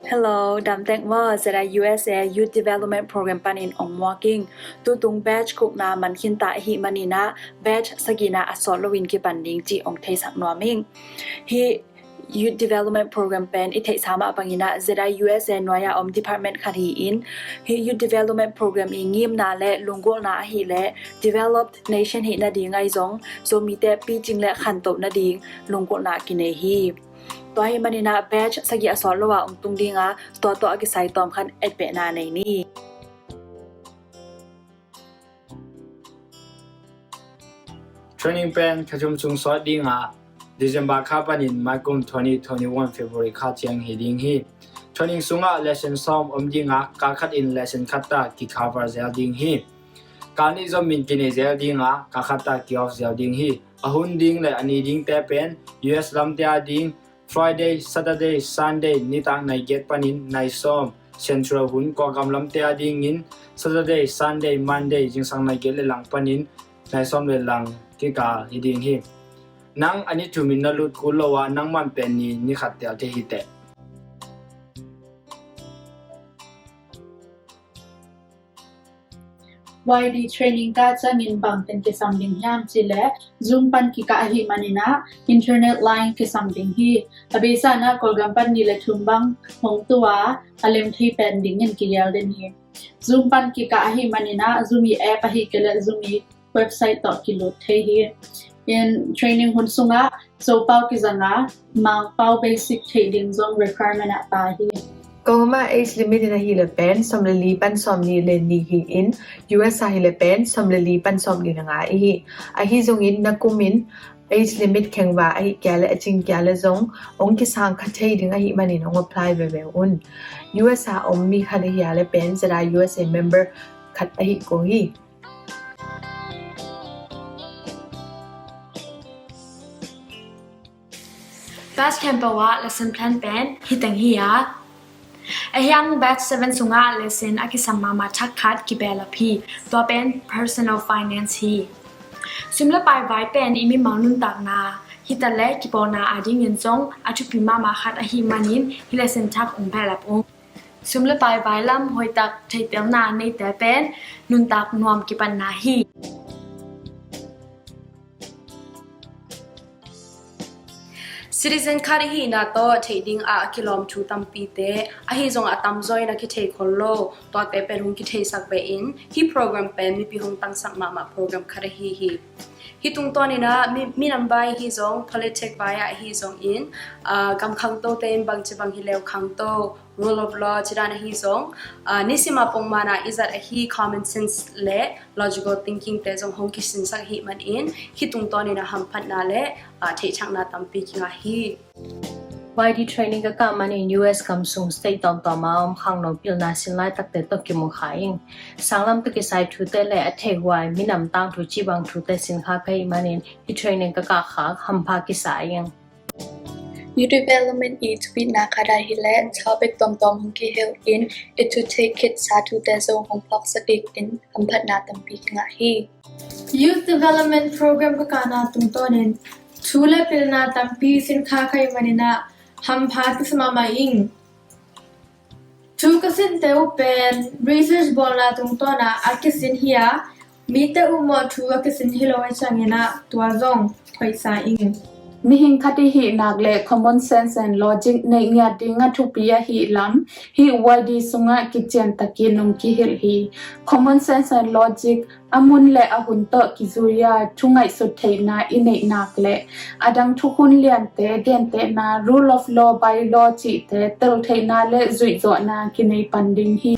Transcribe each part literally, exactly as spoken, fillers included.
Hello, dam teng maw? ZIUSA Youth Development Program panin ong muak ing. Tutung batch gukna man khinta ahih manin ah batch sagihna a sawt loin kipan ding cih ong theisak nuam ing. Hih Youth Development Program pen i theihsa mah bangin ah ZIUSA nuai-a om department khat hi-in, hih Youth Development Program i ngimna le lunggulhna ahih leh developed nation hih nading ahi zong Zomite picing le khantoh nading lunggulhna kinei hi. Tua ahih manin ah batch sagih a sawt lo-a ong tung ding a, tua tawh a kisai tawm khat etpehna nei ni. Training pen kha thum sung sawt ding a, December kha panin maikum twenty twenty-one February kha ciang hi ding hi. Training sungah lesson sawm om ding a, kal khat in lesson khat ta kicover zel ding hi. Kal nih zom in kinei zel ding a, kal khat ta ki-off zel ding hi. A hun ding le a ni dingte pen U S lamte a ding Friday, Saturday, Sunday nitak nai giat panin nai sawm, Central hun Kawlgam lamte a dingin Saturday, Sunday, Monday zingsang nai giat le lang panin nai sawm le lang kikal hi ding hi. Nang a ni thum in na lut kul lo a, nangman pen ni, ni khat tel thei hi teh. Y D training kah ciangin bang pen kisam ding hiam cih leh Zoom pan kikah ahih manin ah internet line kisam ding hi. A beisa in ah Kawlgam pan ni le thum bang hong tu a, a lem thei pen dingin kigel den hi. Zoom pan kikah ahih manin ah Zoom i app ahih kei leh Zoom i website tawh kilut thei hi. In training hun sungah Zopau kizang a, Mangpau basic theih ding zong requirement ah pha hi. Kawlgam ah age limit in ahih leh pen sawm le li pan sawm nih le nih hi-in, U S ah hi leh pen sawm le li pan sawm nih le nga i hi. Ahi zongin na kum in age limit khengva ahih kei leh a cing kei leh zong ong kisang kha thei ding ahih manin ong apply veve un. U S ah om mi khat ahih leh pen ZIUSA member khat ahih ko hi. Batch khempeuh ah lesson plan pen hi teng hi a, ahi hang batch seven sungah lesson a kisam mahmah thak khat kibehlap hi. Tua pen personal finance hi. Sum le pai vai pen i mimal nuntakna hi ta leh kipawlna a dingin zong a thupi mahmah khat ahih manin hih lesson thak ong behlap ung. Sum le pai vai lam hoihtak theihtelna neite pen nuntak nuam kipatna hi. Citizen khat i hihna tawh theih ding a kilawm thu tampite, ahi zong a tamzaw in a kithei khol lo, tuate pen hong kitheisak ve in, hih program pen mipi hong tangsak mahmah program khat ahi hi. Hih tungtawn in ah mi, minam vai ahi zong, politic vai ah ahi zongin, aa, gam khangtote in bangci bang hi leu khangto, rule of law ci dan ahi zong, aa, nisim a pongman a i zat ahi common sense le logical thinking te zong hong kisinsak ahih manin, hih tungtawn in a hamphatna le, aa, theihthakna tampi kingah hi. Y D training ka kah manin U S gam sung state tawmtawm a om khangno pilna sin laitakte tawh kimu kha ing. Sanglam tawh kisai thute le a theihhuai minam tangthu cih bang thute sin kha ka hih manin hih training ka kah khak hampha kisa ing. Youth development i thupitna khat ahih leh topic tuamtuam hong kihilh in i thu theih khitsa thute zong hong phawksak in hamphatna tampi kingah hi. Youth development program ka kahna tungtawnin thu le pilna tampi sin kha ka hih manin ah hampha kisa mahmah ing. Thu ka sinte uh pen research bawlna tungtawn ah a kisin hi a, mite uh mawh thu a kisin hi lo ahih ciangin ah tua zong hoihsa ing. Mihing khat i hih nak le common sense and logic neih ngiat ding a thupi ahih lam hih Y D sungah kician takin ong kihilh hi. Common sense and logic a mun le a hun tawh kizui a thu ngaihsut theihna i neih nak le a dang thukhun liante gentehna, rule of law, by law cihte tel theihna le zuihzawhna kinei pan ding hi.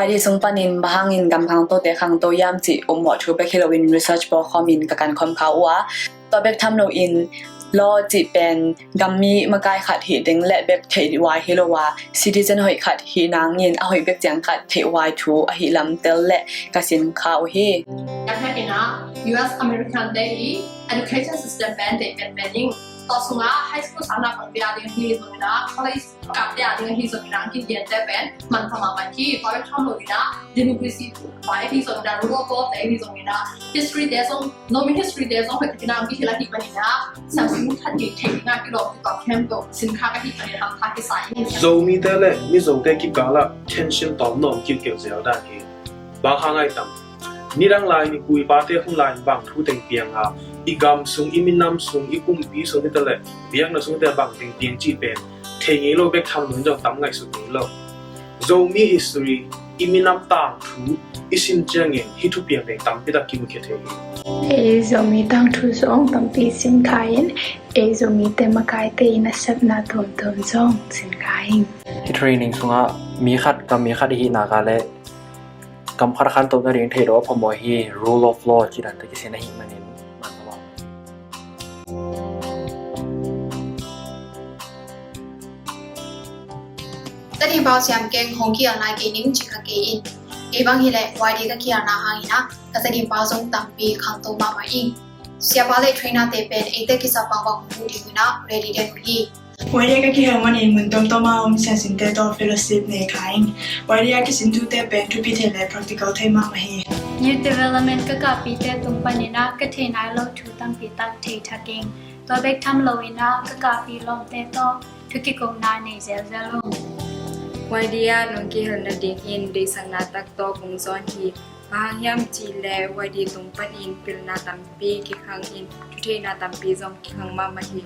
Y D sung panin bang hangin gam khangtote khangto hiam cih ummawh thu bek hi loin research pawlkhawm in ka kankhawm kha uh a, tua bek tham loin law cih pen gam mi makai khat hih ding le bek theih huai hi lo a, citizen hoih khat hih nangin a hoih bek ciang khat theih huai thu ahih lam tel le ka sin kha uh hi. Ka theih in ah U S American te i education system pen deih penpen ing. Tua sungah high school sang na pang bia ding hi zongin ah, college kap bia ding hi zongin ah, kigente pen man thamah mah hi. Tua bek tham loin ah, democracy pai hi zongin ah, rule of law te hi zongin ah, history te zong, Zomi history te zong hoih takin ah kihilh ahih manin ah, siamsinmun khat ding thei ding ah kilawm kitak khempeuh sin kha ka hih manin ah, kha kisa hi. Zomite le Mizote kikal ah tension tawm nawm kilkel zel dan hi. Bang hang ai tam? Nidang lai ni pu i pate hun lai bang thu teng piang a, i gam sung, i minam sung, i kumpi sung hi ta le, biakna sung hi ta le bang teng piang cih pen thei ngei lo bek tham loin zong tam ngaihsut ngei lo. Zomi history, i minam tangthu i sin ciangin hih thupiang ding tampi tak kimukhia thei hi. Ei Zomi tangthu zong tampi sin kha in, ei Zomite makaite i nasepna tuamtuam zong sin kha ing. Hih training sungah mi khat, gam mi khat i hih nak leh gam khat khantoh nading theih loh a phamawh hi. Rule of law cih dan tawh kisin ahih manin man a lawm. Tedim pau siam keng, hong kial nai kei ning, ci kha kei in. Kei bang hi leh Y D ka kialna hangin ah ka Tedim pau zong tampi khangto mahmah ing. Siapa le trainer te pen eite kisap bangbang hong mu ding un ah ready den uh hi. Y D ka kihel manin mun tuamtuam a om siamsinte tawh fellowship nei kha ing. Y D a kisin thute pen thupi thei le practical thei mahmah hi. Youth development ka kahpite tung panin ah ka thei nai lo thu tampi tak thei thak ing. Tua bek tham loin ah ka kahpi lawmte tawh thu kikupna nei zelzel ung. Y D a nong kihel nadingin deihsakna tak tawh kong zawn hi. Bang hang hiam cih leh Y D tung panin pilna tampi kikhang in, thutheihna tampi zong kikhang mahmah hi.